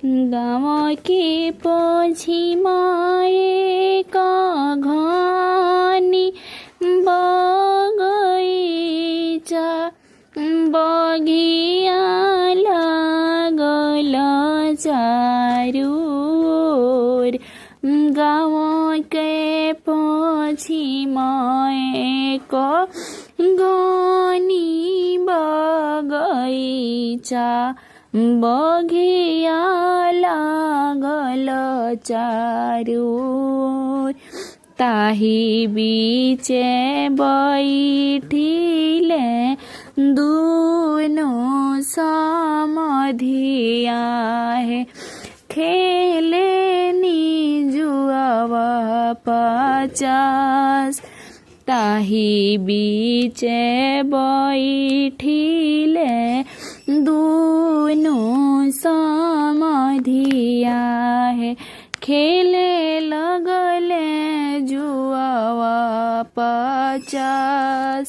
गाँव के पोझी माए का घानी बगैचा बगिया लागल चारू ओर। गाँव के पोझी माए का घानी बगैचा बगिया लागल चारू ओर। ताही बीचे बैठिले दुनो समधिया है, खेले नी जुआवा पचास। ताही बीचे बैठिले दुनो समधिया है, खेले लगले जुआवा पचास।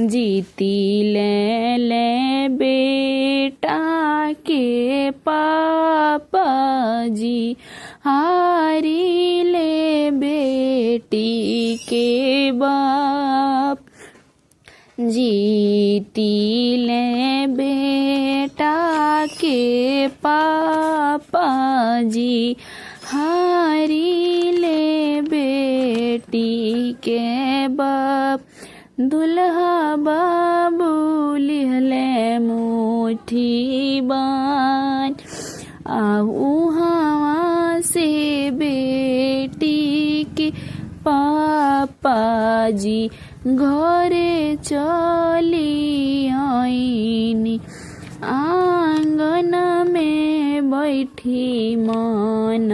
जीती ले ले बेटा के पापा जी, हारी ले बेटी के बाप। जीती ले बेटा के पापा जी, हारी ले बेटी के बाप। दुल्हा बाबू लिहले मुट्ठी बान, आ उहाँ से बेटी के पापा जी घरे चली आईनी। आंगन में बैठी मन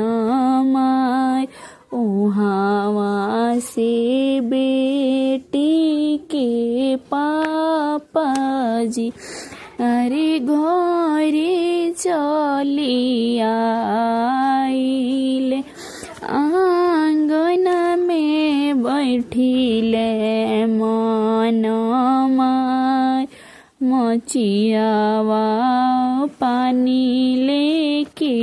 मार, उहाँ से बेटी के पापा जी अरे घरे चली आइले। आंगन में बैठिले मन मार, मचियावा पानी लेके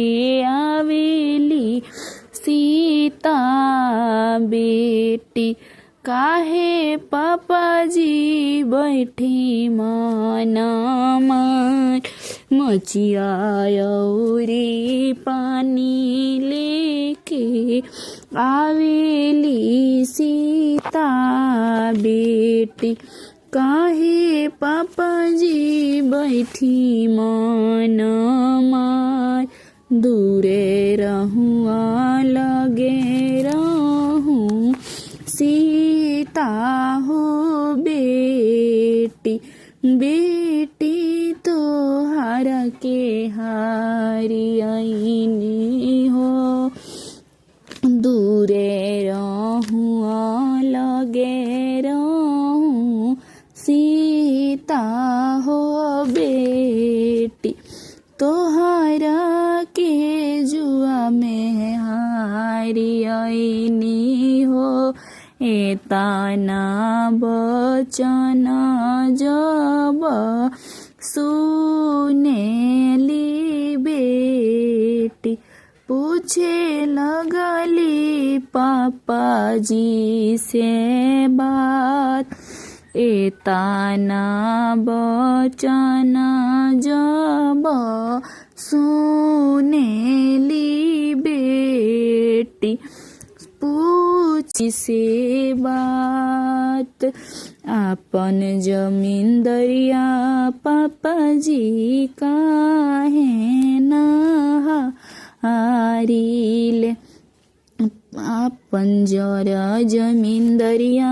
आवेली सीता बेटी। काहे पापा जी बैठी मन मार, मचिया औरी पानी लेके आवेली सीता बेटी। काहे पापा जी बैठी मन मार, दूरे रहुआ लगे रहूं सीता हो बेटी। बेटी तोहार के हारी आईनी हो, दूरे रहुआ लगे रहूं सीता हो बेटी। तोहरा के जुआ में हारी आईनी हो, एताना बचन जब सुनेली बेटी। पूछे लगली पापा जी से बात, एताना बचन जब सुनेली बेटी। पूछी से बात, आपन जमीन दरिया पापा जी काहे ना हारिले। आपन जरा जमीन दरिया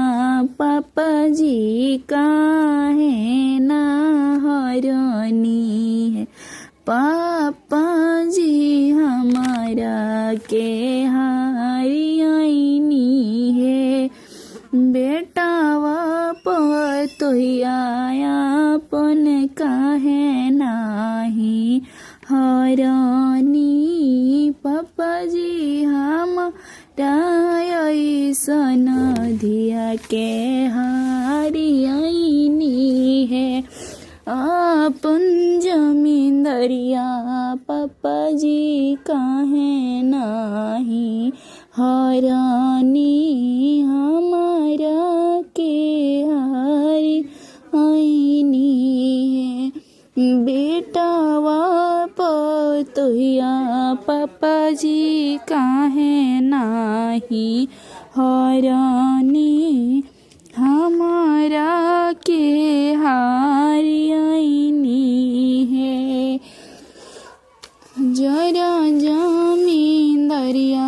पापा जी काहे ना हरनी है, पापा जी हमारा के हारी आईनी है। बेटावा पतोहिया अपन काहे नाही हरनी, पापा जी हमारा ऐसन धिया के हारी आईनी है। आपन जमीन दरिया पापा जी काहे नाही हरानी हमारा के हारी आईनी है। बेटावा पतोहिया पापा जी काहे नाही हरानी हमारा के हारी आईनी है। जरा जमीन दरिया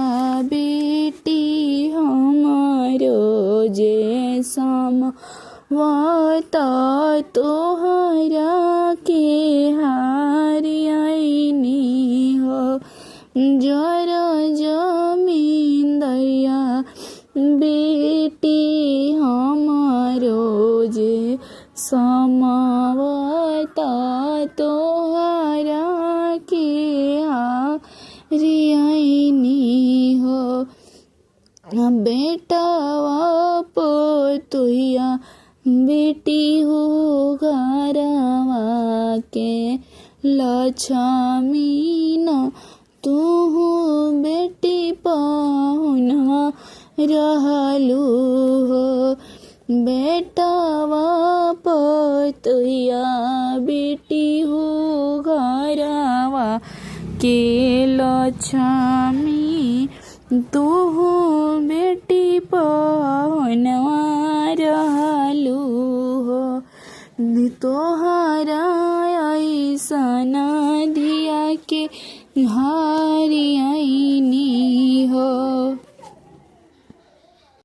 बेटी हमारो जे समवत तोहरा के हारी आईनी हो। जरा जमीन दरिया बेटी हमारो जे समावत तोहरा के हारी आईनी हो। बेटावा पोतुहिया बेटी हो घरवा के लक्ष्मी न तू बेटी पहुनवा रहलू हो। बेटावा पोतुहिया बेटी हो घरवा के लक्ष्मी तू बेटी पहुनवा रहलू हो। तोहरा ऐसन धिया के हार